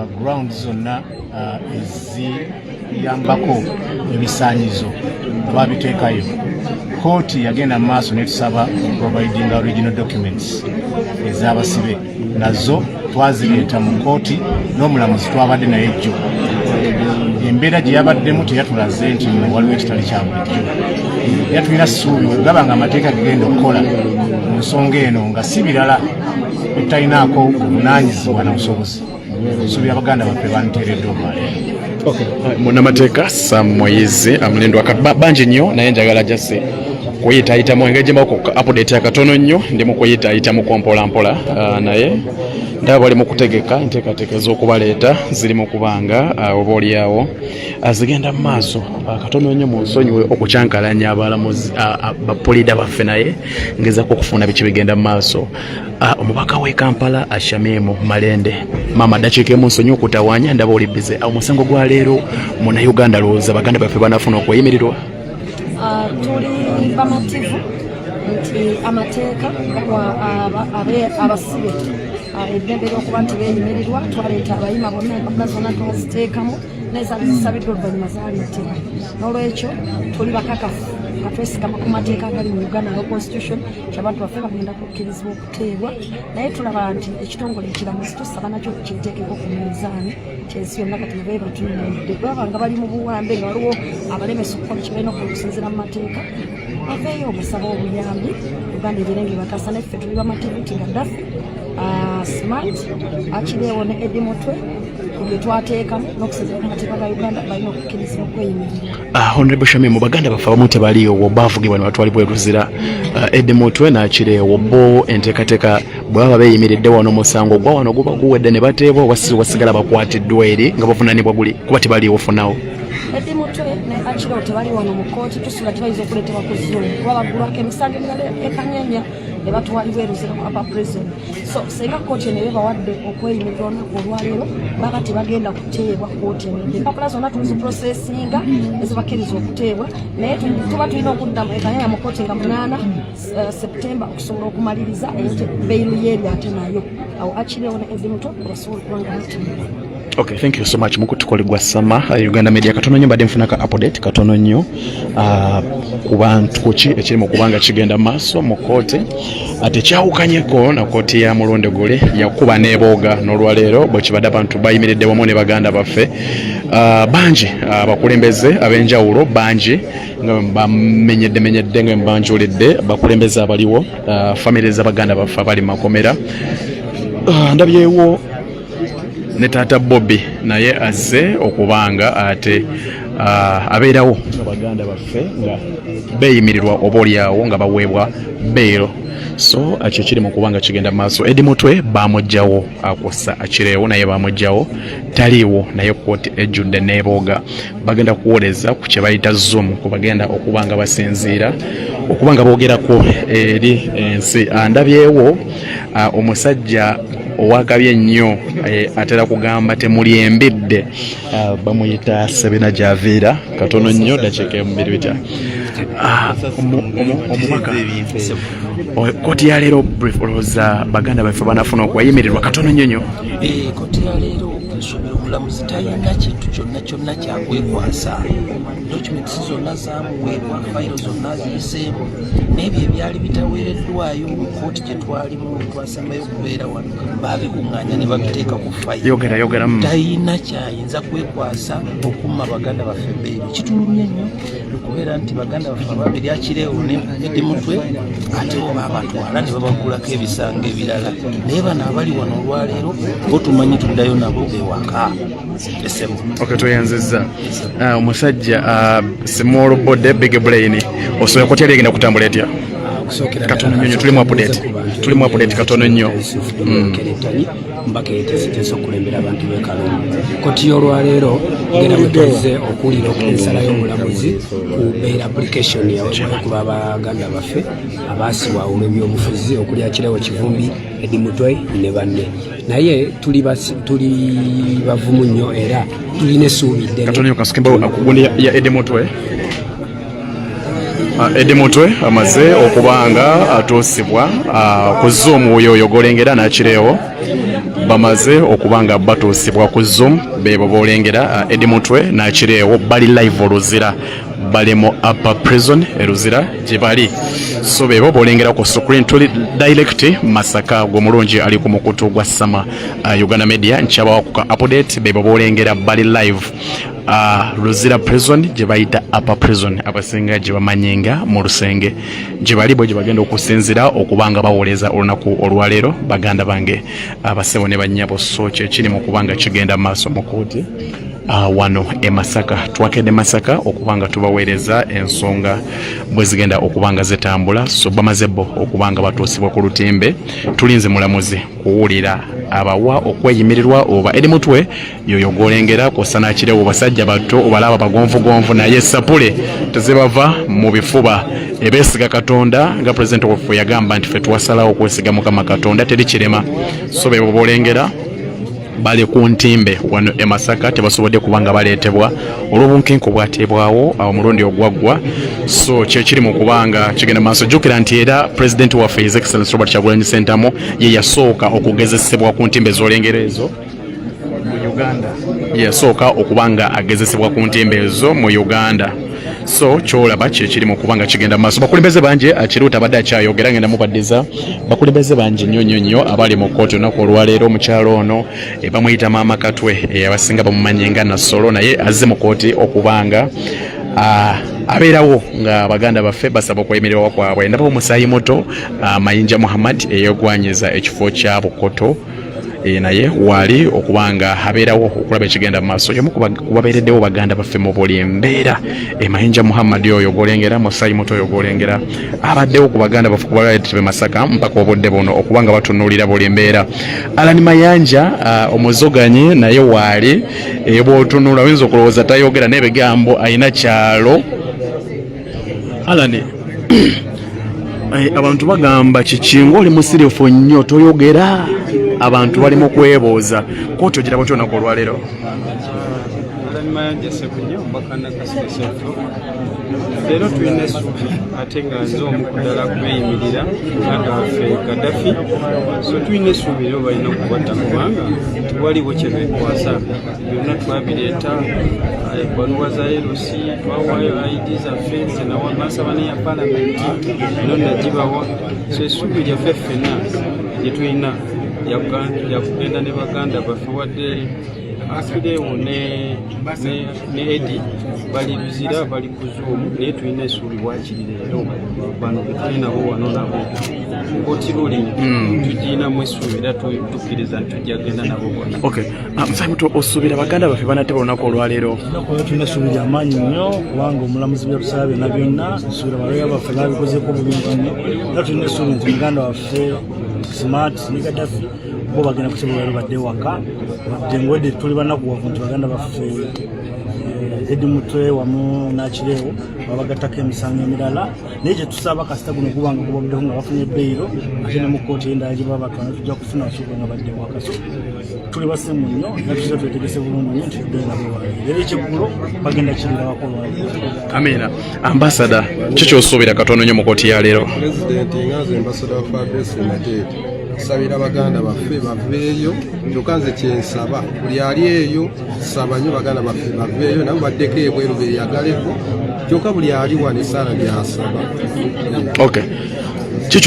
Ground zonna eziyambako ebisaanyizo twabiteekayo. Kooti yagenda mu maaso netusaba providing original documents ez'abasibe, nazo twazireeta mu kooti n'omulamuzi twabadde naye jjo. Embeera gye yabaddemu teyatulaze nti nno waliwo ekitali kya bulijjo, era tulina ssuubi gaba nga amateeka gegenda okukola mu nsonga eno nga si birala etalinaako buvunaanyizibwa na busobozi. Suubira baganda baffe banteereddwa olwaleero. Munnamateeka Sam Moyizi amulindwa bangi nnyo, naye njagala just kuyitaayitamu engeri gyembako update akatono nnyo. Ndi mu kuyitaayitamu ko mpola mpola, naye ndaba bali mu kutegeka enteekateeka ez'okubaleeta ziri mu kubanga oba oliawo zigenda mu maaso. Katono nnyo mu nsonyiwe okukyankalanya abalamuzi, bapuliida baffe, naye ngezako okufuna biki bigenda mu maaso. Omubaka w'e Kampala Shamimu Malende, maama, dakiika emu, nsonyi okutawaanya, ndaba oli busy. Omusango gwa leero, Munnayuganda lowooza baganda baffe banafuna okweyimirirwa? Tuli bamativu nti amateeka gawa abasibe eddembe ly'okuba nti beeyimirirwa. Twaleeta abayima bonna, empapula zonna twaziteekamu nezaali zisabiddwa, oluvannyuma zaleetebwa. N'olwekyo tuli bakakafu nga twesigama ku mateeka agali mu Uganda ne constitution nti abantu baffe bagenda kukkirizibwa okuteebwa. Naye tulaba nti ekitongole ekiramuzi tusaba nakyo kyeteekeko ku minzaani kyensi yonna kati nabe batunuulidde. Bwaba nga bali mu buwambe, nga waliwo abalemesa okukola kye balina okukola okusinziira mu mateeka, baveeyo basaba obuyambi, Uganda ebeere nga ebataasa. Naffe tuli bamativu nti Gaddafi, Smart, Achileo ne Eddie Mutwe, ku bye twateekamu n'okusinziira ku mateeka ga Uganda, balina okukkirizibwa okweyimirirwa. Honorable Shamim, baganda baffe abamu tebaliiwo, baavugibwa ne batwalibwa e Luzira, Eddie Mutwe n'Akireewo. Bo enteekateeka bwe baba beeyimiridde wano, omusango gwa wano guba guwedde ne bateebwa, wasigala bakwatiddwa eri nga bavunaanibwa guli kuba tebaliiwo funawo? Eddie Mutwe ne Achileo tebali wano mu kooti. Tusula tebayinza okuleetebwa ku Zoom kuba baggulwako emisango emirala ekanyenya ne batwalibwa e Luzira ku upper prison. So singa kooti eno ebawadde okweyimirira olunaku olwaleero, baba tebagenda kuteebwa kooti eno. Empapula zonna tuziprocessinga ezibakkiriza okuteebwa, naye tuba tulina okudda ekanyanya mu kooti nga 8 September okusobola okumaliriza bail y'eri, ate nayo awo Achileo ne Eddie Mutwe basobola okuba nga bateebwa. Okay, thank you so much. Mukutukole gwa Sama Uganda Media, katono nnyo mbadde nfuna ka update katono nnyo ku bantu kuki ekiri mu kubanga kigenda maaso mu kooti, ate kyawukanyeko na kooti ya mulundi guli yakuba n'ebooga. N'olwaleero bwe kibadde, abantu bayimiridde wamu ne baganda baffe bangi, abakulembeze ab'enjawulo bangi nga bamenyedde menyedde nga mbanjulidde bakulembeze abaliwo, famire z'abaganda baffe abali mu makomera. Ndabyewo ne taata Bobby, naye azze okubanga ate abeerawo nga baganda baffe nga beeyimirirwa oba oliawo nga baweebwa bail. So ekyo kiri mu kubanga kigenda mu maaso. Eddie Mutwe bamugjawo, akwossa Akireewo naye bamugjawo, taliiwo, naye kooti ejjudde n'ebooga. Bagenda kuwoleza ku kye bayita Zoom, ku bagenda okuba nga basinziira okuba nga boogerako eri ensi. Ndabyewo omusajja owakabye ennyo, atera kugamba temuli embidde, bamuyita Sebina Javiira. Katono nnyo, dakiika emu biri bitya? Omubaka, kooti ya leero, brief, olowooza baganda baffe banafuna okweyimirirwa? Katono nnyo nnyo. Kooti ya leero nsuubira omulamuzi talina kintu kyonna kyonna kyakwekwasa. Documents zonna zamuweebwa, fayiro zonna ziyiseemu, n'ebyo ebyali bitaweereddwayo mu kooti gye twalimu twasembayo okubeera wano, babikuŋŋaanya ne babiteeka ku fayiro. Yogera, yogera. Talina kyayinza kwekwasa okumma baganda baffe bail. Kitulumye nnyo okubeera nti baganda baffe ababiri, Akireewo ne Eddie Mutwe, ate bo babatwala ne babagulako ebisango ebirala, naye bano abali wano olwaleero bo tumanyi tuddayo nabo ewaka esebo. Okay, tweyanzizza. Omusajja small body big brain, osobola kotya egenda kutambula etya? Katono nnyo nnyo, tulimu update, tulimu update katono nnyo. Keretanyi mbaka yeteeseteese okukulembera abantu b'e Kalungu. Kooti y'olwaleero ngera bwe tuzze okuwulira ensala y'omulamuzi ku bail application yaweebwayo ku lw'abaganda baffe abaasibwa olw'ebyobufuzi, okuli Achileo Kivumbi, Eddie Mutwe ne banne. Naye tuli bavumu nnyo era tulina essuubi ddene. Katono nnyo, kasukemba kugundi ya Eddie Mutwe. Eddie Mutwe amaze okuba nga atuusibwa ku Zoom, oyo oyo golengera n'Akireewo. Bamaze okuba nga batuusibwa ku Zoom. Beebo boolengera, Eddie Mutwe n'Akireewo bali live Oluzira, bali mu Upper Prison e Luzira gye bali. So beebo boolengera ku screen. Tuli direct Masaka, gwe mulungi ali ku mukutu gwa Sama Uganda Media, nkyabawa ku ka update. Beebo boolengera bali live Luzira Prison, gye bayita Upper Prison, abasinga gye bamanyi nga mu Lusenge, gye bali bwe gye bagenda okusinzira okuba nga bawoleza olunaku olwaleero. Baganda bange, abasebo ne bannyabo, so kyekiri mu kuba nga kigenda maaso mu kooti wano e Masaka. Twakedde Masaka okuba nga tubaweereza ensonga bwe zigenda okuba nga zitambula. So bamaze bo okuba nga batuusibwa ku lutimbe, tulinze mulamuzi kuwulira abawa okweyimirirwa oba. Eddie Mutwe yoyo gwolengera kwossa n'Akirewo, basajja bato obalaba bagonvugonvu, naye sapule tezibava mu bifuba, ebeesiga Katonda nga pulezidenti waffe yagamba nti ffe twasalawo okwesiga Mukama Katonda, teri kirema. So bebo bolengera bali ku ntimbe wano e Masaka, tebasobodde kuba nga baleetebwa olw'obunkenke obwateebwawo awo omulundi ogwaggwa. So kyekiri mu kubanga kigenda maaso. Jjukira nti era pulezidenti waffe, His Excellence Robert Kyagulanyi Ssentamu, ye yasooka okugezesebwa ku ntimbe z'olengera ezo mu Uganda, yasooka okuba nga agezesebwa ku ntimbe ezo mu Uganda. So kyolaba kyekiri mu kuba nga kigenda maaso. Bakulembeze bangi, Akiruuta abadde akyayogera, ngenda mubaddiza. Bakulembeze bangi nnyo nnyo nnyo abali mu kkooti olunaku olwaleero. Omukyalo ono bamuyita Maama Katwe, abasinga bamumanyi nga Nasolo, naye azze mu kkooti okubanga abeerawo nga baganda baffe basaba okweyimirirwa kwabwe. Ndaba omusaayi muto Mayinja Muhammad eyegwanyiza ekifo kya Bukoto, naye waali okubanga abeerawo okulaba ekigenda mu maaso. Yomu ku babeereddewo baganda baffe mu buli mbeera. Mayinja Muhammad oyo gwolengera, musaayi muto oyo gwolengera, abaddewo ku baganda baffe kubaletebe Masaka mpaka obudde buno okubanga batunuulira buli mbeera. Alan Mayanja omuzoganyi naye waali. Bw'otunula oyinza okulowooza tayogera n'ebigambo alina kyalo. Alan, abantu bagamba kiki ng'oli musirifu nnyo toyogera? Abantu bali mu kwebuuza kooti ogira bwetyo olunaku olwaleero. Alan Mayanja Sebunya, omubaka Nakaseke Central. Leero tulina essuubi, ate nga nze omu ku ddala kubeeyimirira muganda waffe Gaddafi. So tulina essuubi leero balina okubatta, kubanga tewaliwo kye beekwasa. Byonna twabireeta, ebbaluwa za LC twawaayo, ID zaffe nze nansaba neya palamenti no nagibawa. So essuubi lyaffe ffenna lye tulina lyakugenda ne baganda baffe, wadde Akirewo ne Eddie bali Luzira, bali ku Zoom, naye tulina essuubi bwakiri leero bano betuli nabo wano nabo kooti ruling tugirinamu essuubi era tukkiriza nti tujja kugenda nabo bonna. Okay, musaayi muto, osuubira baganda baffe banattebwa olunaku olwaleero? Olunaku tulina essuubi lyamaanyi nnyo, kubanga omulamuzi byatusaba byonna byonna, nsuubira baloya baffe babikozeeko bulungi nnyo, era tulina essuubi nti muganda waffe Smart ne Gaddafi bo bagenda kusobola leero badde waka, wadde ngwedde tuli banakuwavu nti baganda baffe Eddie Mutwe wamu n'Akireewo babagattako emisango emirala. Naye kyetusaba, kasita guno gubanga gubabuddeko nga bafunye beyiro, ate ne mu kkooti endala gye baba batwala tujja kufuna asuuba nga badde waka. So tuli basimu nnyo era tuza twetegese bulungi nnyo nti tuddeyo nabo olwaleero, era ekyeggulo bagenda kirirabako olwaleero. Amiina. Ambasada, kikyosuubira katono nnyo mu kooti ya leero? Pulezidenti, nga nze ambasada wa Fabrice Mateete, nsabira baganda baffe baveeyo. Kyokka nze kyensaba, buli ali eyo saba nnyo baganda baffe baveeyo, nabo baddeko ebweru beyagaleko. Kyokka buli ali wano esaala gyasaba. Okay.